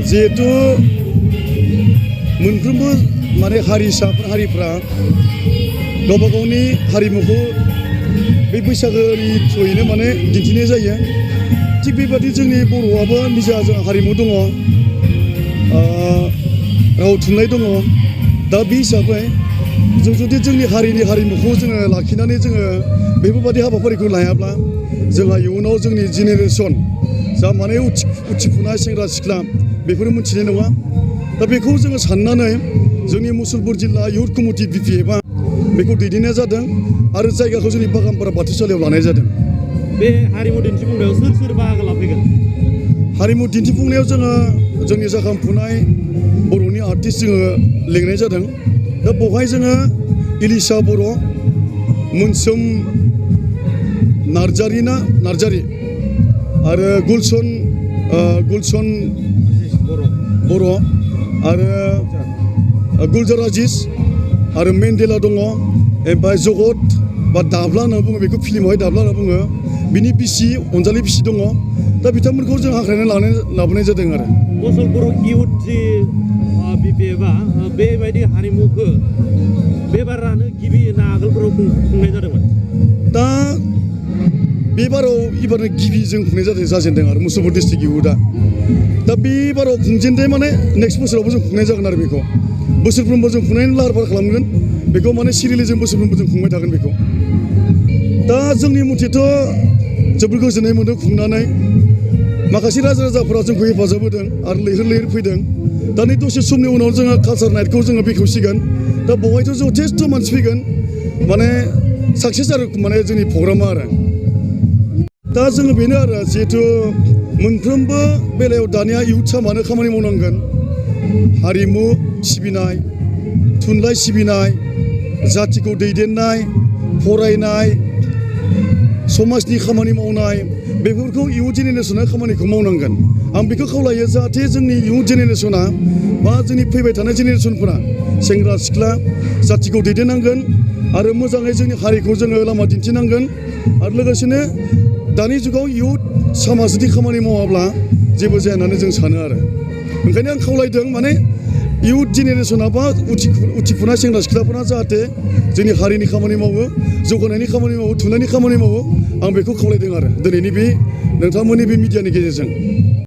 जिहेतु मोनफ्रोमबो माने हारिफ्रा गावबा गावनि हारिमुखौ बे बैसागोनि थ्रुयैनो माने दिन्थिनाय जायो। थिग बेबादि जोंनि बर'आबो निजा हारिमु दङ, राव थुनलाइ दङ। दा बे हिसाबै जों जुदि जोंनि हारिनि हारिमुखौ जोङो लाखिनानै जोङो बेफोरबादि हाबाफारिखौ लायाब्ला जोंहा इयुनाव जोंनि जेनेरेसन जा माने उथिफुनाय सेंग्रा सिख्ला बेफोरो मोनथिनाय नङा। दा बेखौ जोङो साननानै जोंनि मुसलपुर जिल्ला इयुथ कमिटि BPF आ बेखौ दैदेननाय जादों आरो जायगाखौ जोंनि बागानपारा बाथौसालियाव लानाय जादों। बे हारिमु दिन्थिफुंनायाव सोर बाहागो लाफैगोन? हारिमु दिन्थिफुंनायाव जोङो जोंनि जाखांफुनाय बर'नि आर्टिस्ट जोङो लिंनाय जादों। दा बेवहाय जोङो इलिसा बर', मोनसोम नार्जारि आरो गुलसन बर' आरो गुलजार आजिज आरो मेन्डेला दङ। ओमफ्राय जगत बा दाब्ला होनना बुङो, बेखौ फिल्मावहाय दाब्ला होनना बुङो। बिनि बिसि अनजालि बिसि दङ। दा बिथांमोनखौ जों हांख्रायनानै लाबोनाय जादों आरो। मुसलपुर इयुथ जि BPF आ बेबायदि हारिमुखौ बेबारानो गिबि ना आगोलफोराव खुंनाय जादोंमोन? दा एबारनो गिबि जों खुंनाय जाजेनदों आरो मुसलपुर डिस्ट्रिक्ट इयुथआ। दा बे बाराव खुंजेनदों माने नेक्स्ट बोसोरावबो जों खुंनाय जागोन आरो बेखौ बोसोरफ्रोमबो जों खुंनायनि लाहार फाहार खालामगोन। बेखौ माने सिरियेलि जों बोसोरफ्रोमबो जों खुंबाय थागोन बेखौ। दा जोंनि मथेथ' जोबोर गोजोननाय मोन्दों खुंनानै। माखासे राजाफोरा जोंखौ हेफाजाब होदों आरो लैहोर फैदों। दा नै दसे समनि उनाव जोङो कालचार नाइटखौ जोङो बेखेवसिगोन। दा बेवहायथ' जथेस्थ' मानसि फैगोन, माने साक्सेस आरो माने जोंनि प्रग्रामा आरो। दा जोङो बेनो आरो जिहेथु मोनफ्रोमबो बेलायाव दानिया इयुथसा मानो खामानि मावनांगोन? हारिमु सिबिनाय, थुनलाइ सिबिनाय, जाथिखौ दैदेननाय, फरायनाय, समाजनि खामानि मावनाय, बेफोरखौ इयुथ जेनेरेसना खामानिखौ मावनांगोन। आं बेखौ खावलायो जाहाथे जोंनि इयुथ जेनेरेसना बा जोंनि फैबाय थानाय जेनेरेसनफोरा सेंग्रा सिख्ला जाथिखौ दैदेननांगोन आरो मोजाङै जोंनि हारिखौ जोङो लामा दिन्थिनांगोन। आरो लोगोसेनो दानि जुगाव इयुथ समाज जुदि खामानि मावाब्ला जेबो जाया होननानै जों सानो आरो। ओंखायनो आं खावलायदों माने इयुथ जेनेरेसना बा उथिफुनाय सेंग्रा सिख्लाफोरा जाहाथे जोंनि हारिनि खामानि मावो, जौगानायनि खामानि मावो, थुनलाइनि खामानि मावो। आं बेखौ खावलायदों आरो दिनैनि बे नोंथांमोननि बे मिडियानि गेजेरजों।